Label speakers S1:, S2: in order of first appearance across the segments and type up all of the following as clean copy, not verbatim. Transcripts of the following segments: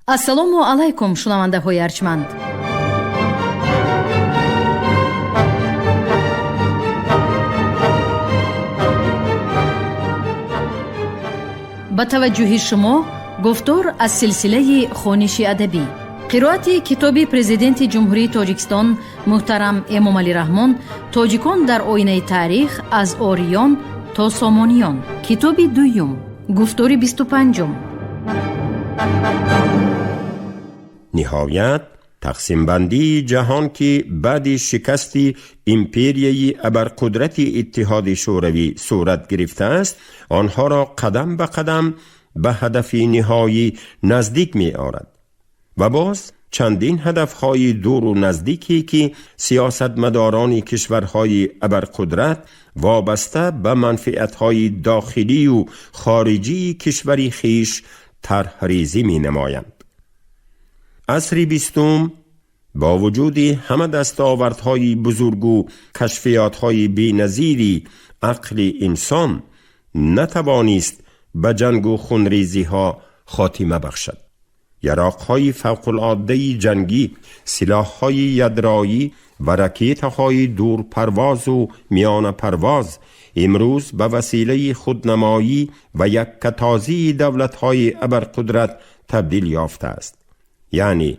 S1: Ассалому алайкум, шунавандаҳои арҷманд. Ба таваҷҷӯҳи шумо гуфтор аз силсилаи хониши адабӣ, қироати китоби Президенти Ҷумҳурии Тоҷикистон муҳтарам Эмомалӣ Раҳмон «Тоҷикон дар оинаи таърих: аз ориён то сомониён», китоби дуюм, гуфтори 25-ум.
S2: Ниҳоят, тақсимбандии ҷаҳон, ки баъди шикасти империяи абарқудрати Иттиҳоди Шӯравӣ сурат гирифтааст, онҳоро қадам ба қадам ба ҳадафи ниҳоӣ наздик меорад ва боз чандин ҳадафҳои дуру наздике, ки сиёсатмадорони кишварҳои абарқудрат вобаста ба манфиатҳои дохилию хориҷии кишвари хиш тарҳрезӣ менамоянд. Асри 20-ум бо вуҷуди ҳама дастовардҳои бузургу кашфиётҳои беназири ақли инсон натавонист ба ҷангу хунрезиҳо хотима бахшад. Яроқҳои фавқулоддаи ҷангӣ, силоҳҳои ядроӣ ва ракетаҳои дурпарвозу миёнапарвоз имрӯз ба василаи худнамоӣ ва яккатозии давлатҳои абарқудрат табдил ёфтааст. Яъне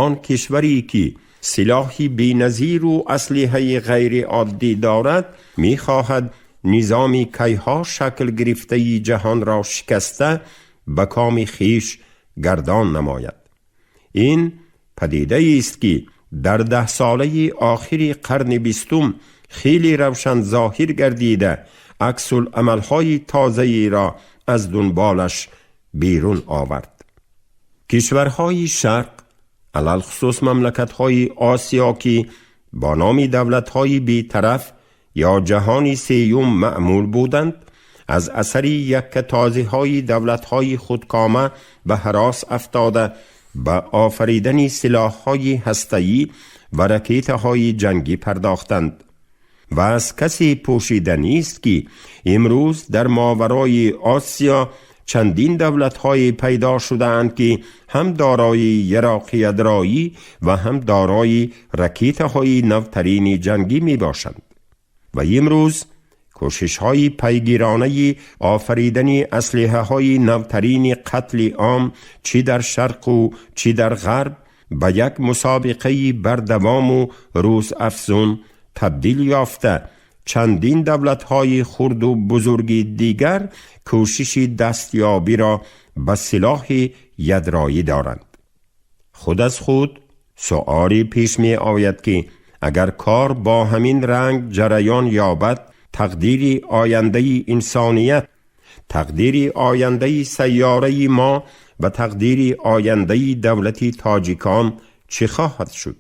S2: он кишваре, ки силоҳи беназиру аслиҳаи ғайриоддӣ дорад, мехоҳад низоми кайҳо шакл гирифтаи ҷаҳонро шикаста, ба коми хиш гардон намояд. Ин падидаест, ки дар 10-солаи охири қарни 20-ум хеле равшан зоҳир гардида, аксуламалҳои тозаеро аз дунболаш берун овард. Кишварҳои Шарқ, алалхусус мамлакатҳои Осиё, ки бо номи давлатҳои бетараф ё ҷаҳони сеюм маъмул буданд, аз асари яккатозиҳои давлатҳои худкома ба ҳарос афтода, ба офаридани силоҳҳои ҳастаӣ ва ракетаҳои ҷангӣ пардохтанд. Ва аз касе пӯшида нест, ки имрӯз дар моварои Осиё чандин давлатҳое пайдо шудаанд, ки ҳам дорои яроқи ядроӣ ва ҳам дорои ракетаҳои навтарини ҷангӣ мебошанд. Ва имрӯз кӯшишҳои пайгиронаи офаридани аслиҳаҳои навтарини қатли ом, чӣ дар шарқу чӣ дар ғарб, ба як мусобиқаи бардавому рӯзафзун табдил ёфта, чандин давлатҳои хурду бузурги дигар кӯшиши дастёбиро ба силоҳи ядроӣ доранд. Худ аз худ суоле пеш меояд, ки агар кор бо ҳамин ранг ҷараён ёбад, тақдири ояндаи инсоният, тақдири ояндаи сайёраи мо ва тақдири ояндаи давлати тоҷикон чӣ хоҳад шуд?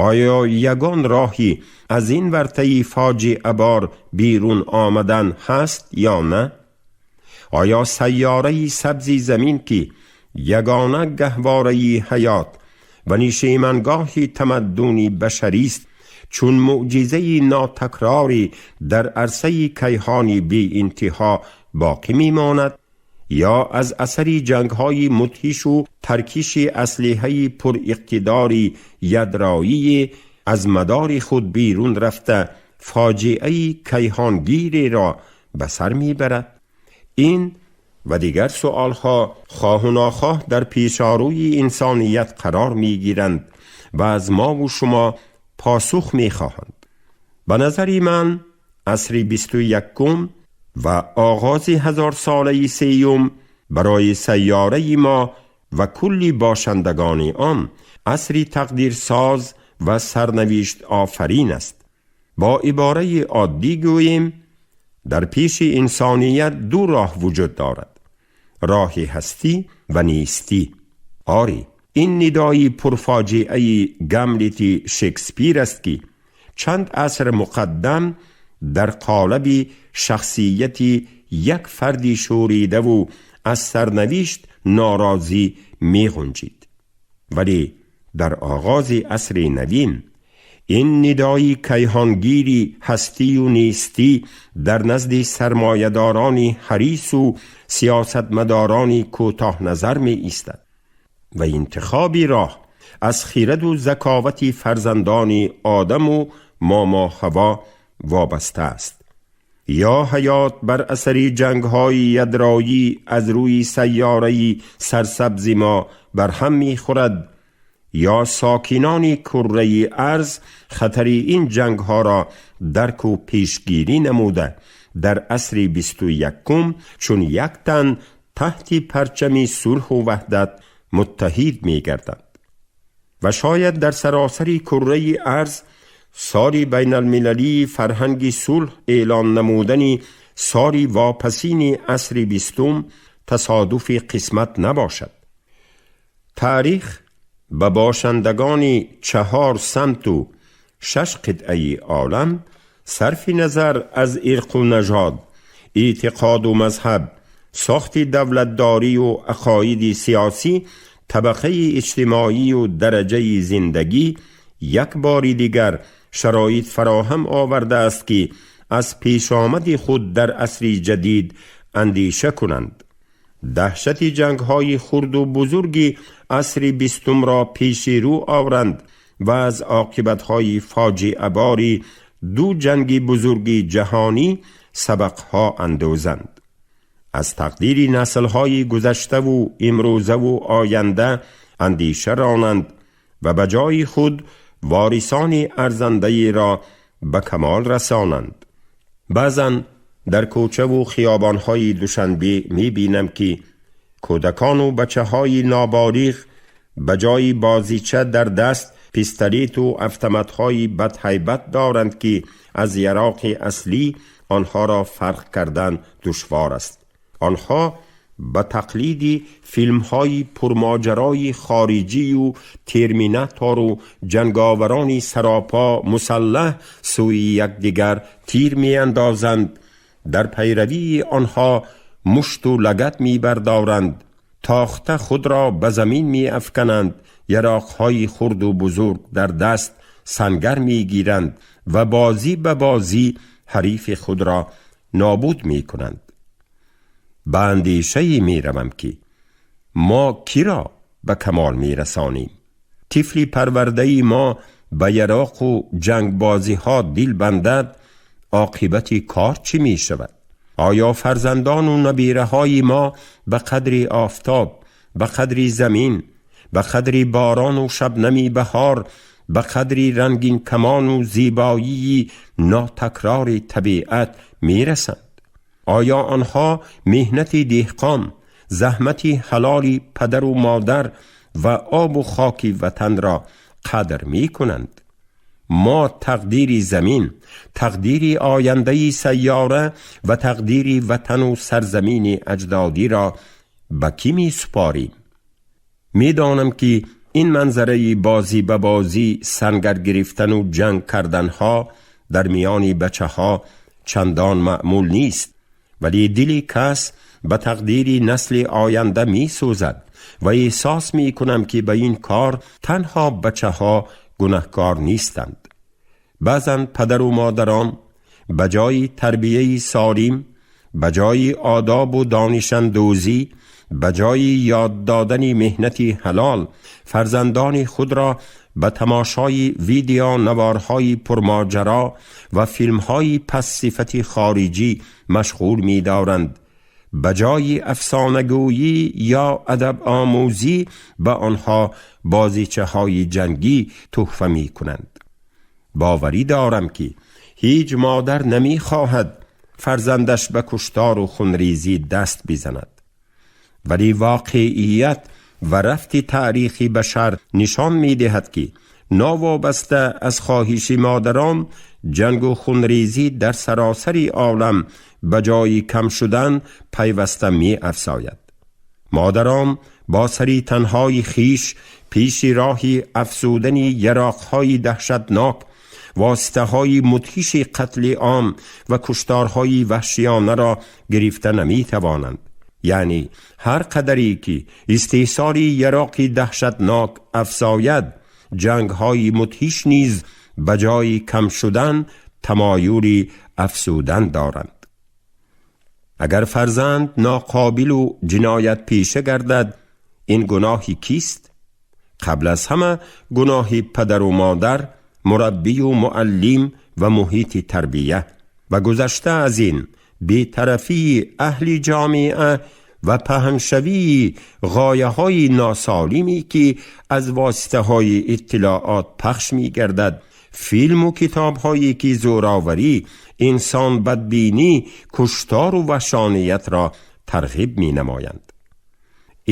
S2: Оё ягон роҳи аз ин вартаи фоҷиабор берун омадан ҳаст ё на? Оё сайёраи сабзи замин, ки ягона гаҳвораи ҳаёт ва нишемангоҳи тамаддуни башарист, чун мӯъҷизаи нотакрорӣ дар арсаи кайҳони беинтиҳо боқӣ мемонад, ё аз асари ҷангҳои мудҳишу таркиши аслиҳаи пуриқтидори ядроӣ аз мадори худ берун рафта, фоҷиаи кайҳонгиреро ба сар мебарад? Ин ва дигар суолҳо хоҳу нохоҳ дар пешорӯи инсоният қарор мегиранд ва аз мову шумо посух мехоҳанд. Ба назари ман, асри 21-ум ва оғози ҳазорсолаи сеюм барои сайёраи мо ва кулли бошандагони он асри тақдирсоз ва сарнавишт офарин аст. Бо ибораи оддӣ гӯем, дар пеши инсоният ду роҳ вуҷуд дорад: роҳи ҳастӣ ва нестӣ. Оре, ин нидои пурфоҷиаи Гамлети Шекспир аст, ки чанд аср муқаддам дар қолаби шахсияти як фарди шӯридаву аз сарнавишт норозӣ меғунҷид. Вале дар оғози асри навин ин нидои кайҳонгири ҳастию нестӣ дар назди сармоядорони ҳарису сиёсатмадорони кӯтоҳназар меистад. و انتخابی راه از خیرد و ذکاوت فرزندان آدم و ماما هوا وابسته است. یا حیات بر اثر جنگ‌های یدرایی از روی سیاره سرسبز ما بر هم می‌خورد، یا ساکنان کره ارض خطر این جنگ‌ها را درک و پیشگیری نموده در عصر 21 چون یک تن تحت پرچم صلح و وحدت متحد می‌گردند. و شاید در سراسر کره ارض سال بین المللی فرهنگ صلح اعلان نمودن سال واپسین عصر 20 تصادف قسمت نباشد. تاریخ به باشندگان 4 سمت و 6 قطعه عالم صرف نظر از ارق و نژاد، اعتقاد و مذهب، ساخت دولتداری و عقاید سیاسی، طبقه اجتماعی و درجه زندگی یک بار دیگر شرایط فراهم آورده است که از پیش آمد خود در عصر جدید اندیشه کنند. دهشت جنگ‌های خرد و بزرگ عصر 20 را پیش رو آورند و از عاقبت‌های فاجعه‌بار 2 جنگ بزرگ جهانی سبق‌ها اندوزند. از تقدیر نسل‌های گذشته و امروزه و آینده اندیشه رانند و به جای خود وارثان ارزنده‌ای را به کمال رسانند. بعضاً در کوچه و خیابان‌های دوشنبه می‌بینم که کودکان و بچه‌های نابالغ به جای بازیچه در دست پیستولیت و افتمدهای بدهیبت دارند که از یراق اصلی آنها را فرق کردن دشوار است. آنها به تقلید فیلم‌های پرماجرای خارجی و ترمیناتور و جنگاوران سراپا مسلح سوی یکدیگر تیر می‌اندازند. در پیروی آنها مشت و لگد می‌بردارند، تاخته خود را به زمین می‌افکنند، یراق‌های خرد و بزرگ در دست سنگر می‌گیرند و بازی به بازی حریف خود را نابود می‌کنند. به اندیشه می‌روم که ما کی را به کمال می‌رسانیم؟ طفل پرورده ما به یراق و جنگ بازی ها دل بندد، عاقبت کار چی می شود؟ آیا فرزندان و نبیره های ما به قدر آفتاب، به قدر زمین، به قدر باران و شبنم بهار، به قدر رنگین کمان و زیبایی ناتکرار طبیعت می رسند؟ آیا آنها مهنت دهقان، زحمت حلال پدر و مادر و آب و خاک وطن را قدر می کنند؟ ما تقدیر زمین، تقدیر آینده سیاره و تقدیر وطن و سرزمین اجدادی را به کی می سپاریم؟ می دانم که این منظره بازی به بازی، سنگر گرفتن و جنگ کردنها در میان بچه ها چندان معمول نیست، ولی دل کس به تقدیر نسل آینده می سوزد و احساس می کنم که به این کار تنها بچه ها گناهکار نیستند. بعضا پدر و مادران به جای تربیه سالم، به جای آداب و دانش اندوزی، به جای یاد دادن مهنت حلال، فرزندان خود را به تماشای ویدیو نوارهای پرماجرا و فیلمهای پس صفت خارجی مشغول می دارند. به جای افسانه‌گویی یا ادب آموزی به آنها بازیچه های جنگی تحفه می کنند. باوری دارم که هیچ مادر نمی خواهد فرزندش به کشتار و خونریزی دست بزند، ولی واقعیت و رفت تاریخی بشر نشان می دهد که ناوابسته از خواهش مادران، جنگ و خونریزی در سراسر عالم به جای کم شدن پیوسته می افزاید. مادران با سری تنهای خیش پیش راهی افزودن یراقهای دهشتناک، واسطه های مدهش قتل عام و کشتارهای وحشیانه را گرفته نمی توانند. یعنی هر قدری که استحصال یراق دهشتناک افزاید، جنگ های مدهش نیز به جای کم شدن تمایل افزودن دارند. اگر فرزند ناقابل و جنایت پیشه گردد، این گناهی کیست؟ Қабл аз ҳама гуноҳи падару модар, мураббию муаллим ва муҳити тарбия ва гузашта аз ин бетарафии аҳли ҷомеа ва паҳншавии ғояҳои носолиме ки аз воситаҳои иттилоот пахш мегардад, филму китобҳое ки зӯроварӣ, инсон бадбинӣ, куштору ваҳшониятро тарғиб менамоянд.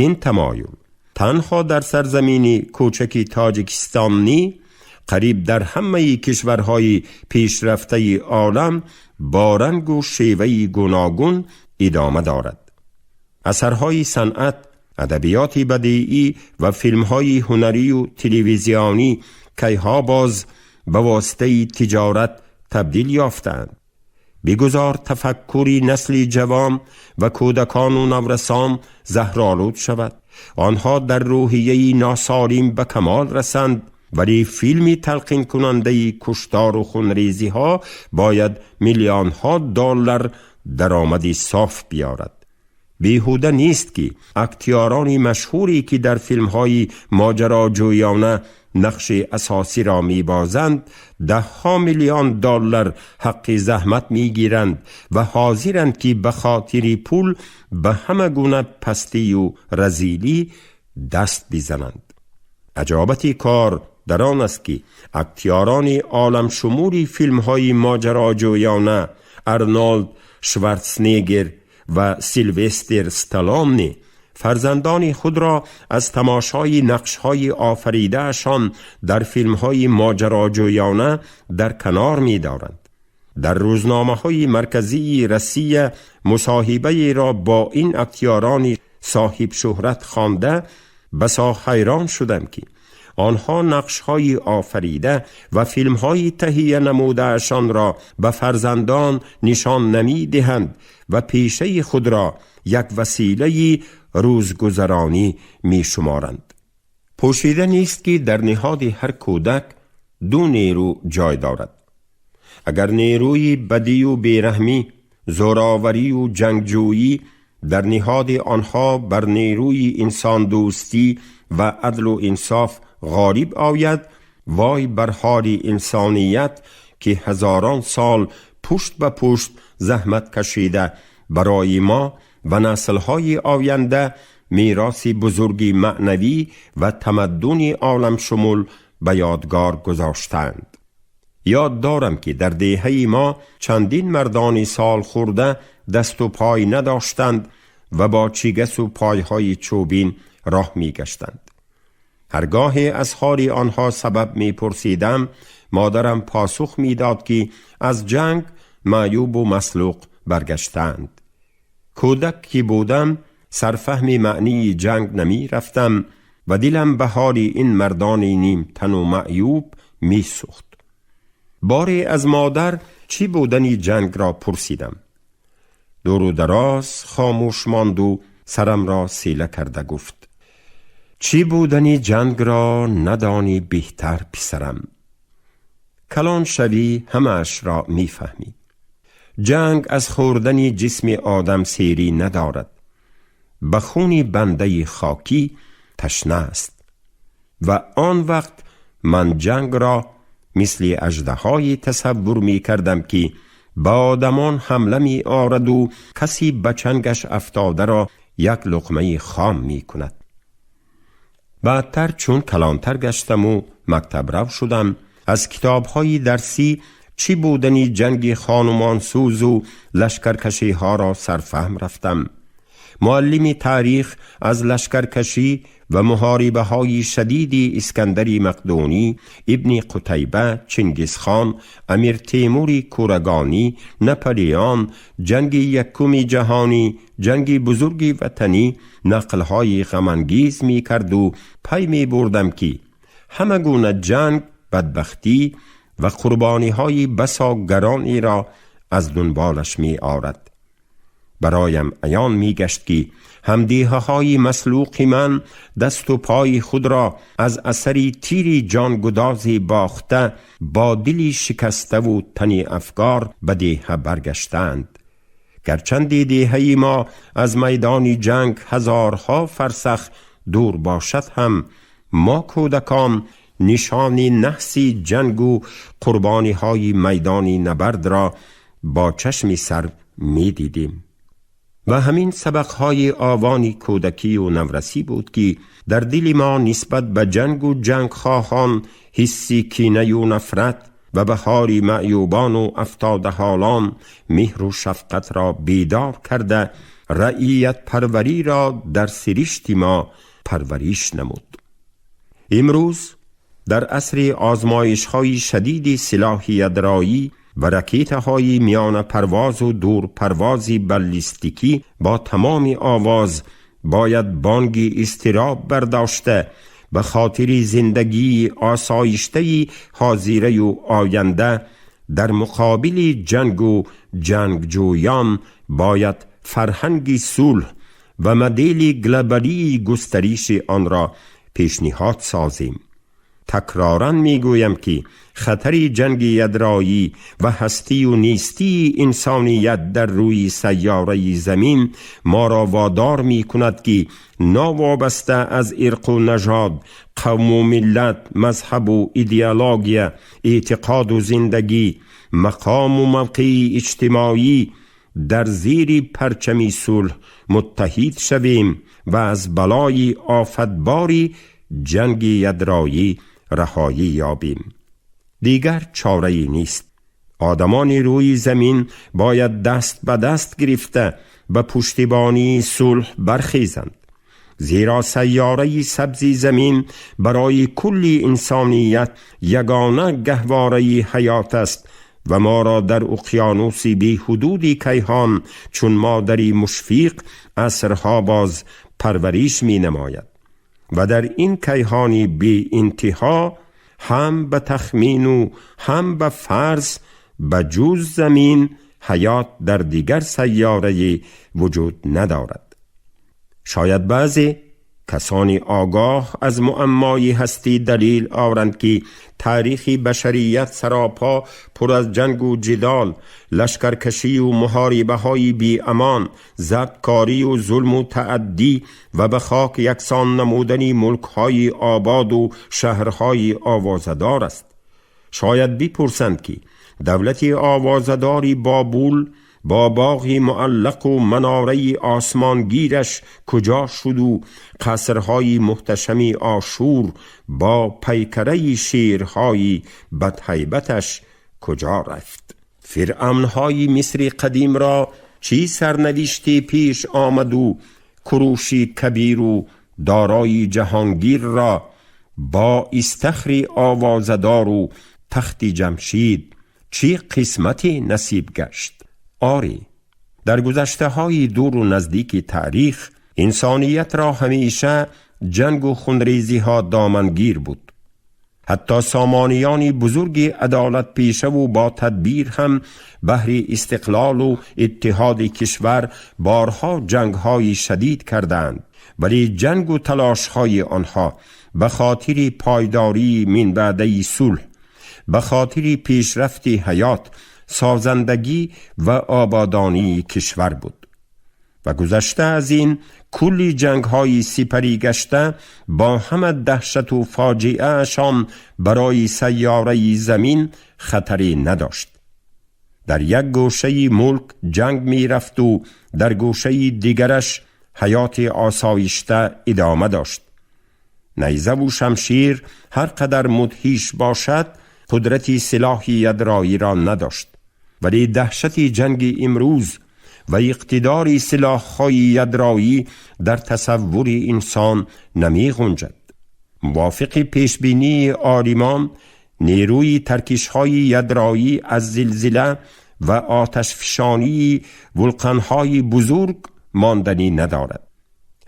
S2: Ин тамоюл танҳо дар сарзамини кӯчаки Тоҷикистон нӣ, қариб дар ҳамаи кишварҳои пешрафтаи олам бо рангу шеваи гуногун идома дорад. Асарҳои санъат, адабиёти бадиӣ ва филмҳои ҳунарию телевизионӣ кайҳо боз ба воситаи тиҷорат табдил ёфтаанд. Бигузор тафаккури насли ҷавон ва кӯдакону наврасон заҳролуд шавад, онҳо дар рӯҳияи носолим ба камол расанд, вале филми талқинкунандаи куштору хунрезиҳо бояд миллионҳо доллар даромади соф биёрад. Беҳуда нест ки актёрони машҳуре ки дар филмҳои моҷароҷӯёна нақши асосиро мебозанд, даҳҳо миллион доллар ҳаққи заҳмат мегиранд ва ҳозиранд ки ба хотири пул ба ҳама гуна пастию разилӣ даст бизананд. Аҷобати кор дар он аст ки актёрони оламшумули филмҳои моҷароҷӯёна Арнолд Шварценеггер ва Силвестр Сталлоне фарзандони худро аз тамошои нақшҳои офаридаашон дар филмҳои моҷароҷӯёна дар канор медоранд. Дар рӯзномаҳои марказии Россия мусоҳибаеро бо ин актёрони соҳибшӯҳрат хонда басо ҳайрон шудам ки онҳо нақшҳои офарида ва филмҳои таҳия намудаашонро ба фарзандон нишон намедиҳанд ва пешаи худро як василаи рӯзгузаронӣ мешуморанд. Пӯшида нест ки дар ниҳоди ҳар кӯдак ду нерӯ ҷой дорад. Агар нерӯи бадию бераҳмӣ, зӯроварию ҷангҷӯӣ дар ниҳоди онҳо бар нерӯи инсондӯстӣ ва адлу инсоф ғолиб ояд, вой бар ҳоли инсоният ки ҳазорон сол пушт ба пушт заҳмат кашида барои мо ва наслҳои оянда мероси бузурги маънавӣ ва тамаддуни оламшумул ба ёдгор гузоштаанд. Ёд дорам ки дар деҳаи мо чандин мардони солхӯрда дасту пой надоштанд ва бо чигасу пойҳои чӯбин роҳ мегаштанд. Ҳаргоҳе аз ҳоли онҳо сабаб мепурсидам, модарам посух медод ки аз ҷанг маъюбу маслуқ баргаштаанд. Кӯдак ки будам, сарфаҳми маънии ҷанг намерафтам ва дилам ба ҳоли ин мардони нимтану маъюб месӯхт. Боре аз модар чӣ будани ҷангро пурсидам. Дуру дароз хомӯш монду сарамро села карда гуфт: чӣ будани ҷангро надонӣ беҳтар, писарам. Калон шавӣ, ҳамаашро мефаҳмӣ. Ҷанг аз хӯрдани ҷисми одам серӣ надорад, ба хуни бандаи хокӣ ташна аст. Ва он вақт ман ҷангро мисли аждаҳое тасаввур мекардам ки ба одамон ҳамла меораду каси ба чангаш афтодаро як луқмаи хом мекунад. Баъдтар чун калонтар гаштаму мактабрав шудам, аз китобҳои дарсӣ чӣ будани ҷанги хонумонсӯзу лашкаркашиҳоро сарфаҳм рафтам. Муаллими таърих аз лашкаркашӣ ва муҳорибаҳои шадиди Искандари Мақдунӣ, Ибни Қутайба, Чингизхон, Амир Темури Кӯрагонӣ, Наполеон, ҷанги якуми ҷаҳонӣ, ҷанги бузурги ватанӣ нақлҳои ғамангез мекарду пай мебурдам ки ҳама гуна ҷанг бадбахтӣ ва қурбониҳои басо гаронеро аз дунболаш меорад. Бароям аён мегашт ки ҳамдеҳаҳои маслуқи ман дасту пои худро аз асари тири ҷонгудозе бохта, бо дили шикаставу тани афгор ба деҳа баргаштаанд. Гарчанде деҳаи мо аз майдони ҷанг ҳазорҳо фарсах дур бошад ҳам, ما کودکان نشان نحسی جنگ و قربانی های میدانی نبرد را با چشم سر می دیدیم. و همین سبقهای آوانی کودکی و نورسی بود که در دل ما نسبت به جنگ و جنگ خواهان حسی کینه و نفرت و بهاری معیوبان و افتاده حالان مهر و شفقت را بیدار کرده رعیت پروری را در سرشت ما پرورش نمود. امروز در عصر آزمایش های شدید سلاح یدرایی و رکیت های میان پرواز و دور پروازی باللیستیکی با تمام آواز باید بانگی اضطراب برداشته به خاطر زندگی آسایشته حاضره و آینده در مقابل جنگ و جنگجویان باید فرهنگ صلح و مدل گلوبالی گسترش آن را پیشنهاد سازیم. تکرارا میگویم که خطر جنگ یدرایی و هستی و نیستی انسانیت در روی سیاره زمین ما را وادار می کند که ناوابسته از ارق و نژاد، قوم و ملت، مذهب و ایدئولوژی، اعتقاد و زندگی، مقام و موقع اجتماعی در زیر پرچم صلح متحد شویم و از بلای آفتباری جنگ یدرایی رهایی یابیم. دیگر چاره ای نیست. آدمان روی زمین باید دست به دست گرفته به پشتیبانی صلح برخیزند، زیرا سیاره سبزی زمین برای کل انسانیت یگانه گهواره حیات است و ما را در اقیانوس بی حدود کیهان چون مادری مشفیق عصرها باز پرورش می نماید و در این کیهانی بی انتها هم به تخمین و هم به فرض به جز زمین حیات در دیگر سیاره وجود ندارد. شاید بعضی کسانی آگاه از معمای هستی دلیل آورند که تاریخ بشریت سراپا پر از جنگ و جدال، لشکرکشی و محاربه های بی امان، زدکاری و ظلم و تعدی و به خاک یکسان نمودن ملک های آباد و شهرهای آوازدار است. شاید بپرسند که دولت آوازداری بابول با باغی معلق و مناره آسمانگیرش کجا شد و قصرهای محتشم آشور با پیکره شیرهای بدهیبتش کجا رفت؟ فرعونهای مصر قدیم را چی سرنوشتی پیش آمد و کوروشی کبیر و دارای جهانگیر را با استخر آوازدار و تخت جمشید چی قسمتی نصیب گشت؟ آری، در گذشته های دور و نزدیک تاریخ انسانیت را همیشه جنگ و خونریزی ها دامنگیر بود. حتی سامانیان بزرگ عدالت پیشه و با تدبیر هم بهر استقلال و اتحاد کشور بارها جنگ های شدید کردند، ولی جنگ و تلاش های آنها به خاطر پایداری من بعده صلح، به خاطر پیشرفت حیات، سازندگی و آبادانی کشور بود. و گذشته از این کلی جنگ های سپری گشته با همه دهشت و فاجعه شان برای سیاره زمین خطری نداشت. در یک گوشه ملک جنگ می رفت و در گوشه دیگرش حیات آسایشته ادامه داشت. نیزه و شمشیر هر قدر مدهیش باشد قدرت سلاح یدرایی را نداشت، ولی دهشت جنگ امروز و اقتدار سلاح‌های یدرایی در تصور انسان نمی گنجد. موافق پیشبینی عالمان، نیروی ترکش‌های یدرایی از زلزله و آتشفشانی ولقان‌های بزرگ ماندنی ندارد.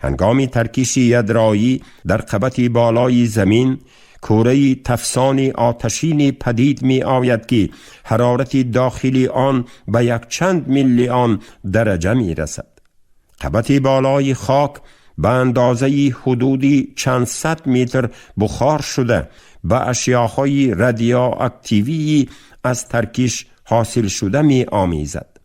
S2: هنگام ترکش یدرایی در قبط بالای زمین، کوره تفسان آتشین پدید می آید که حرارت داخلی آن به یک چند میلیون درجه می رسد. قبط بالای خاک به اندازه حدود چند صد متر بخار شده به اشیاهای رادیواکتیوی از ترکش حاصل شده می آمیزد.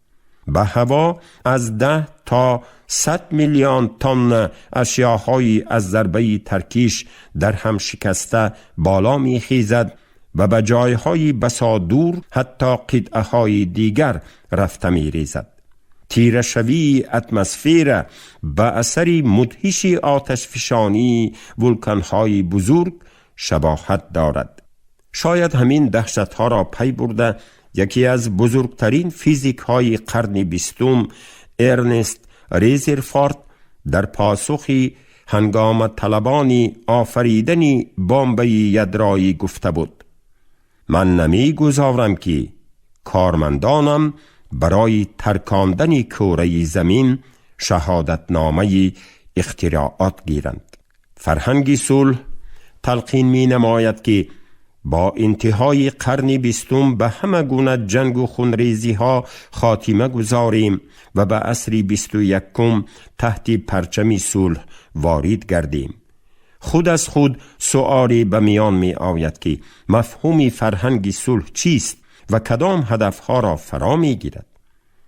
S2: به هوا از 10 تا 100 میلیون تن اشیاهای از ضربه ترکیش در هم شکسته بالا می خیزد و به جایهای بسا دور، حتی قطعه های دیگر رفته می ریزد. تیره شوی اتمسفر به اثر مدهش آتش فشانی ولکانهای بزرگ شباهت دارد. شاید همین دهشت ها را پی برده یکی از بزرگترین فیزیک های قرن 20، ارنست رذرفورد، در پاسخی هنگام طلبانی آفریدن بمب یدرایی گفته بود: من نمی گذارم که کارمندانم برای ترکاندن کره زمین شهادتنامه اختراعات گیرند. فرهنگ صلح تلقین می نماید که با انتهای قرن 20 به همه گونه جنگ و خونریزی ها خاتمه گذاریم و به عصر 21 تحت پرچم صلح وارد گردیم. خود از خود سؤالی به میان می آید که مفهوم فرهنگ صلح چیست و کدام هدفها را فرا می گیرد؟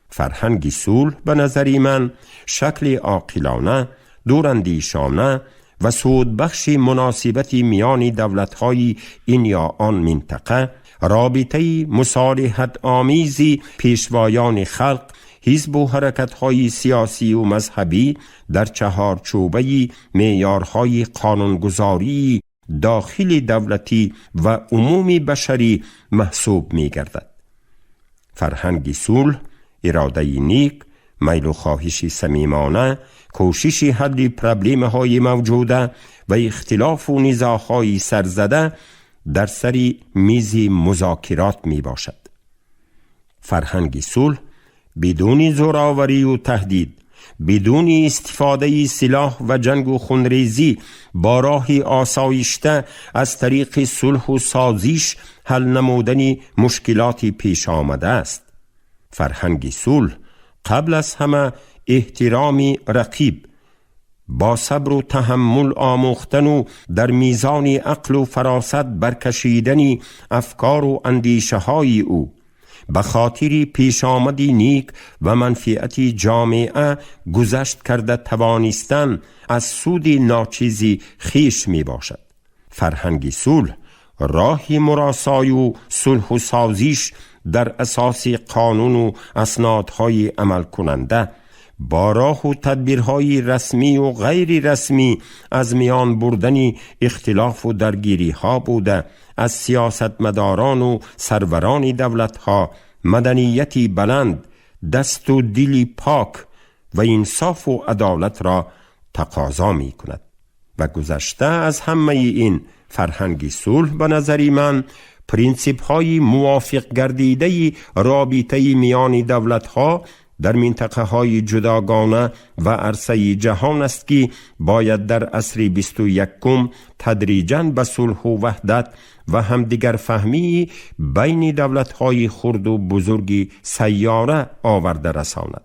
S2: فرهنگ صلح به نظر من شکل عاقلانه، دوراندیشانه و سودبخش مناسبت میان دولت‌های این یا آن منطقه، رابطه مصالحت آمیزی پیشوایان خلق، حزب و حرکت‌های سیاسی و مذهبی در چهارچوبه معیارهای قانونگذاری داخل دولتی و عمومی بشری محسوب می گردد. فرهنگ صلح اراده نیک، میل و خواهش صمیمانه، کوشش حل پرابلم های موجوده و اختلاف و نزاعهای سرزده در سر میز مذاکرات می باشد. فرهنگ صلح بدون زورآوری و تهدید، بدون استفاده سلاح و جنگ و خونریزی، با راه آسایشته از طریق صلح و سازش حل نمودن مشکلات پیش آمده است. فرهنگ صلح قبل از همه احترام رقیب، با صبر و تحمل آموختن و در میزان عقل و فراست برکشیدن افکار و اندیشه های او، به خاطر پیش آمد نیک و منفعت جامعه گذشت کرده توانستن از سود ناچیزی خویش می باشد. فرهنگ صلح راه مراسای و صلح و سازش در اساس قانون و اسنادهای عمل کننده، با راه و تدبیرهای رسمی و غیر رسمی از میان بردن اختلاف و درگیری ها بوده، از سیاستمداران و سروران دولت ها مدنیتی بلند، دست و دلی پاک و انصاف و عدالت را تقاضا می کند. و گذشته از همه این، فرهنگ صلح به نظر من پرینسیپ های موافق گردیده رابطه میان دولت ها در منطقه های جداگانه و عرصه جهان است که باید در عصر 21 تدریجا به صلح و وحدت و همدیگر فهمی بین دولت های خرد و بزرگ سیاره آورده رساند.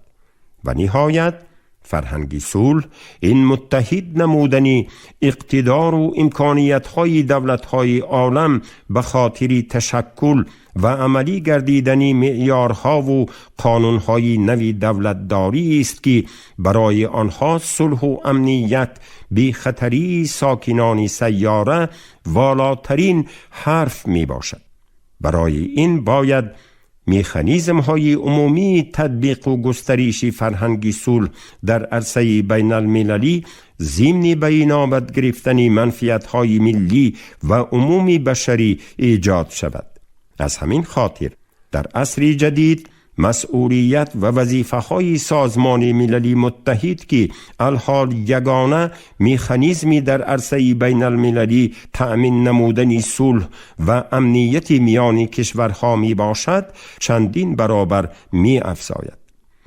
S2: و نهایت، فرهنگ صلح این متحد نمودن اقتدار و امکانیت های دولت های عالم به خاطر تشکل و عملی گردیدن معیارها و قانونهای نوی دولتداری است که برای آنها صلح و امنیت، بی خطری ساکنان سیاره والاترین حرف می باشد. برای این باید میخانیزم های عمومی تطبیق و گسترش فرهنگ صلح در عرصه بین المللی ضمن به اینابت گرفتن منفعت های ملی و عمومی بشری ایجاد شود. از همین خاطر در عصر جدید مسئولیت و وظیفه های سازمان مللی متحد که الحال یگانه میخانیزمی در عرصه بین المللی تأمین نمودن صلح و امنیت میان کشورها می باشد، چندین برابر می افزاید.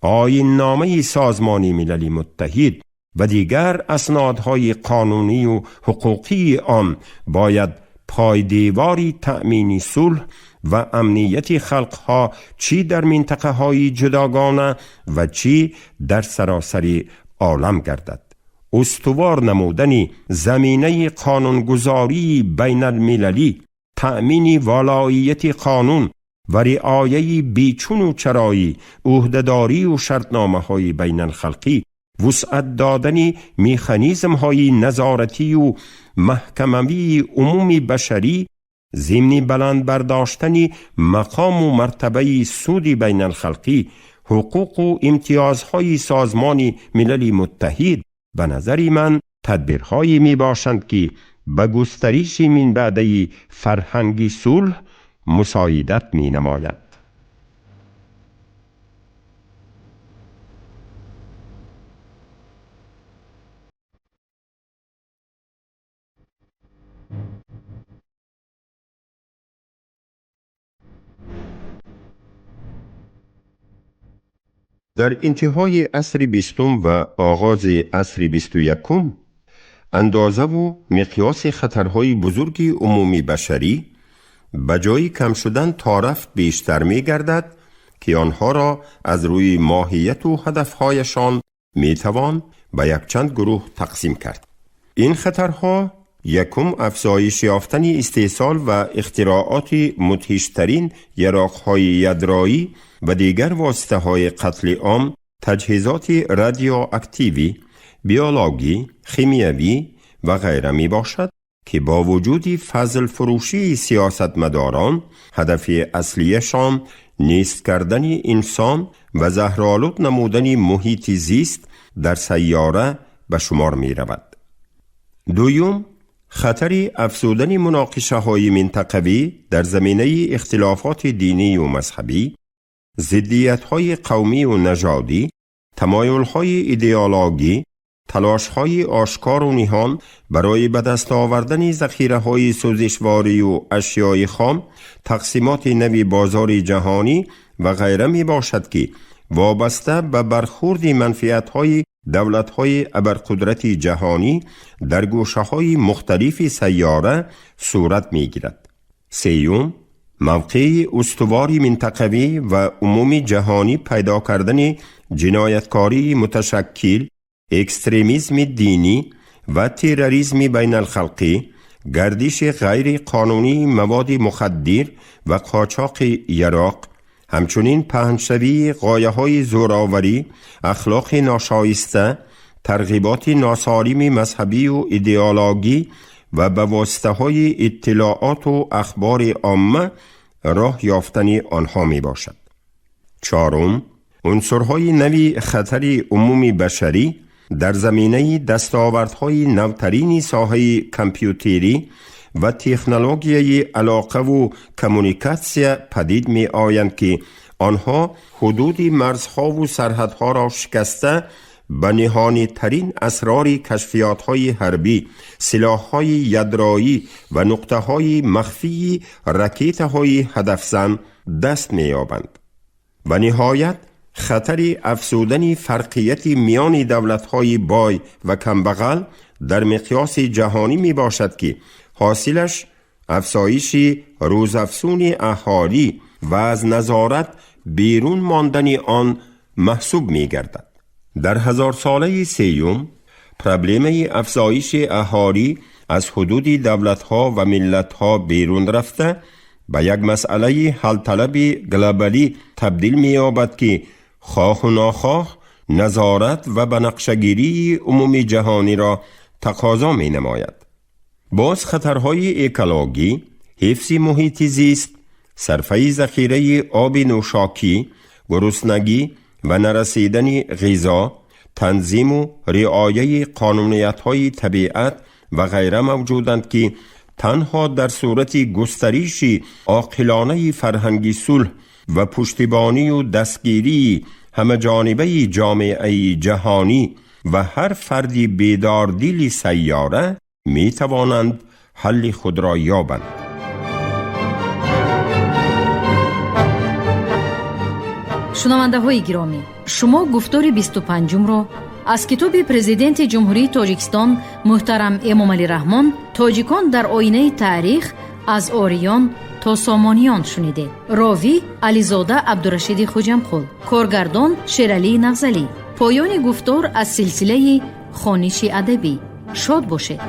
S2: آیین نامه سازمان مللی متحد و دیگر اسنادهای قانونی و حقوقی آن باید پایدیواری تأمین صلح و امنیت خلقها چی در منطقه های جداگانه و چی در سراسر عالم گردد. استوار نمودن زمینه قانونگذاری بین المللی، تأمین والاییت قانون. و رعایه بیچون و چرایی عهدهداری و شرطنامه‌های بین الخلقی، وسعت دادن میخانیزم‌های نظارتی و محکموی عمومی بشری، ضمن بلند برداشتن مقام و مرتبه سود بین الخلقی، حقوق و امتیازهای سازمان ملل متحد به نظر من تدبیرهایی می باشند که به گسترش من بعده فرهنگ صلح مساعدت می نماید. در انتهای عصر بیستم و آغاز عصر 21 اندازه و مقیاس خطرهای بزرگ عمومی بشری به جای کم شدن تا رفت بیشتر می گردد که آنها را از روی ماهیت و هدفهایشان می توان به یک چند گروه تقسیم کرد. این خطرها: یکم، افزایش یافتن استحصال و اختراعات مدهشترین یراقهای یدرایی و دیگر واسطه های قتل عام، تجهیزات رادیواکتیوی، بیولوژی، خیمیوی و غیره می باشد که با وجود فضل فروشی سیاستمداران، هدف اصلیشان نیست کردن انسان و زهرآلود نمودن محیط زیست در سیاره به شمار می رود. دوم، خطر افزودن مناقشه های منطقوی در زمینه اختلافات دینی و مذهبی، ضدیت های قومی و نژادی، تمایل های ایدئولوژی، تلاش های آشکار و نهان برای به دست آوردن ذخیره های سوزشواری و اشیای خام، تقسیمات نوی بازار جهانی و غیره می باشد که وابسته به برخورد منفعت های دولت های ابرقدرت جهانی در گوشه های مختلف سیاره صورت می گیرد. سیوم، موقع استوار منطقوی و عمومی جهانی پیدا کردن جنایتکاری متشکل، اکستریمیزم دینی و تروریسم بین الخلقی، گردش غیر قانونی مواد مخدر و قاچاق یراق، همچنین پهنشوی غایه های زورآوری، اخلاق ناشایسته، ترغیبات ناسالم مذهبی و ایدئولوژی و به واسطه های اطلاعات و اخبار عامه راه یافتن آنها می باشد. چهارم، عنصرهای نوی خطر عمومی بشری در زمینه دستاوردهای نوترین ساحه کامپیوتری و تکنولوژی علاقه و کمونیکاسیا پدید می آیند که آنها حدود مرزها و سرحدها را شکسته به نهانی ترین اسرار کشفیات های حربی، سلاح های یدرایی و نقطه های مخفی رکیت های هدفزن دست می یابند. و نهایت خطر افزودن فرقیت میان دولت های بای و کمبغل در مقیاس جهانی می باشد که حاصلش افزایش روزافزون اهالی و از نظارت بیرون ماندن آن محسوب می گردد. در هزار ساله سیوم، پرابلم افزایش اهالی از حدود دولت‌ها و ملت‌ها بیرون رفته به یک مسئله حل طلب گلوبالی تبدیل می‌یابد که خواه و ناخواه نظارت و به نقشه‌گیری عمومی جهانی را تقاضا می‌نماید. باز خطرهای اکولوژی، حفظ محیط زیست، صرفه ذخیره آب نوشاکی، گرسنگی و نرسیدن غذا، تنظیم و رعایه قانونیت‌های طبیعت و غیره موجودند که تنها در صورت گسترش عاقلانه فرهنگی صلح و پشتیبانی و دستگیری همه جانبه جامعه جهانی و هر فردی بیدار دل سیاره می توانند حل خود را یابند.
S1: Шунавандаҳои гиромӣ, шумо гуфтори 25-умро аз китоби Президенти Ҷумҳурии Тоҷикистон муҳтарам Эмомалӣ Раҳмон «Тоҷикон дар оинаи таърих аз ориён то сомониён» шунидед. Ровӣ Ализода Абдурашиди Хуҷамқул, коргардон Шералии Нағзалӣ. Поёни гуфтор аз силсилаи хониши адабӣ. Шод бошед.